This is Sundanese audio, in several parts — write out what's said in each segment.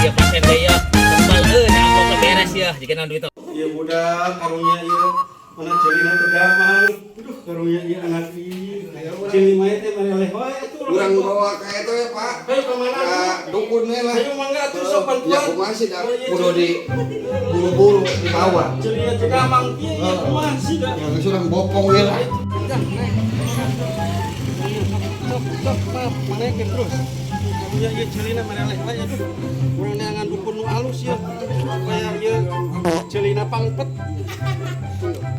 ya pasien teh ya. Tebal euy, amplopna beres ya. Jika duit. Iya budak, karunya ieu. Mana ceulina teu damang. Aduh, karunya ieu anak ieu. Ceuli mah teh mareleh wae atuh. Urang bawa ka eta ya, Pak. Ayo ka mana? Ka dukun we lah. Ayo mangga atuh sok bantuan. Ya kumaha sih da kudu di buru-buru dibawa. Ceulina teu damang ieu ieu kumaha sih da. Ya geus urang bopong we lah. Sok sok maaf, manaekeun terus. Karunya ieu ceulina mareleh wae aduh. Urang neangan dukun nu alus ieu supaya ieu ceulina pangpet.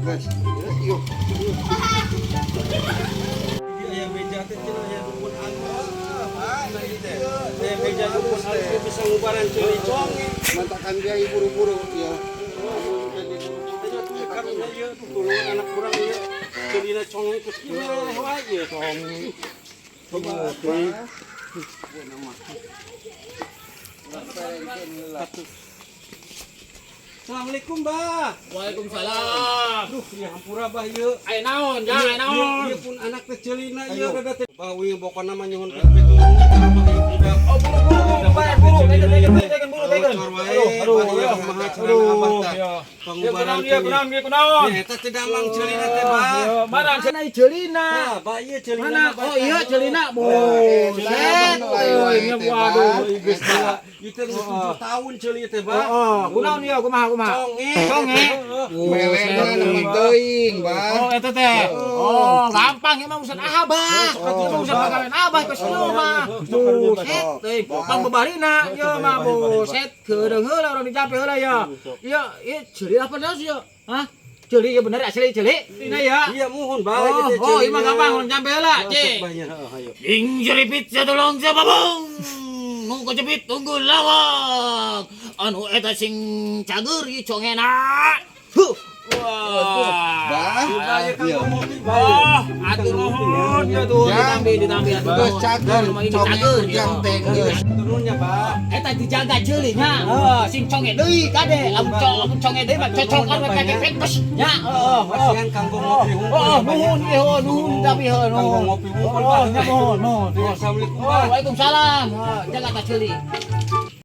Guys, yuk. Jadi aya beja teh cenah aya dukun alus. Nah, ieu teh. Aya beja dukun alus teh bisa ngubaran ceuli conge. Mantakan dia buru-buru ya. Ayo tuh karunya ieu tuh tulungan anak kurang ieu. Ceulina conge geus kieu mareleh wae ieu conge. Coba atuh. Assalamualaikum, Bah. Waalaikumsalam. Aduh, ya hampura bah ieu. Aya naon, jang, aya naon. Ieu pun anak teh ceulina ieu rada teh. Bah uing pokona mah nyuhun pitulung ka abah ieu budak. Oh, buru buru buru, bayar buru, tekan tekan tekan buru tekan. Bocor wae, Aduh, aduh, bah ieu ya. kumaha carana Aduh, abah tah. ya. Pangubaran Iya, kunaon, iya, kunaon. Ya, eta teh damang ceulina teh, Bah. Ya, mana cenah ceulina? Nah, bah ieu ceulina. Mana? Bah. Oh iya ceulina. Buset. Lain Euy, waduh. Geus tua. Ieu teh geus 7 tahun ceuli teh, Bah. Oh, kunaon ieu kumaha kumaha? Conge. Conge. Melena nama teuing, Bah. Oh, eta teh. Oh, gampang emang urusan abah. Itu mah urusan pagawean abah geus ieu mah. Buset, teuing pang bebarina ieu mah buset keudeung heula urang dicape heula ya. Ieu ieu ceuli apa naon sih ieu? Hah? Ceuli ieu bener asli ceuli? Tina ya. Iya muhun bah ieu Oh, teh oh, ieu mah ceulina. gampang urang campe heula, Sok, cing. bah, nya, heeh, ayo. Ding jeripit satulong sababong. Nu kajepit tunggu lawak. Anu eta sing cager ieu congena. Huh. Wah. Bah. Bah, ieu kanggo ngopi, bah. Oh, atur nuhun ya tuh Ya. ditambi ditambi atur Geus nuhun. cager, Rumah ini conge cager ujang ya. teh geus. Turunnya, Bah. Eta dijaga ceuli nya. Heuh, sing conge deui kade. Lamun cong lamun conge deui mah cocokan we pake pempes nya. Heeh, heeh. Kasihan kanggo ngopi hungkul. Oh, nuhun ieu heuh, nuhun tapi heuh Kanggo nuhun. ngopi hungkul, Oh, Bah. nya nuhun, nuhun. Assalamualaikum, Oh, Bah. waalaikumsalam. Heuh, jaga ta ceuli.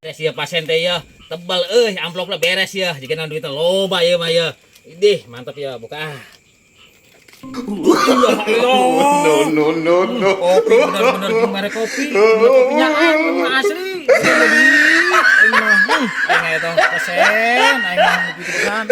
Beres ya pasien teh ya. Tebal euy, amplopna beres ya. Jika duitna loba ieu mah ya. Idih, mantap ya, buka ah. No no no no. Kopi bener-bener jeung merek kopi. Bener kopinya anu mah asli. Lebih. Aing mah, aing eta pesen, aing mah ngopi pisan.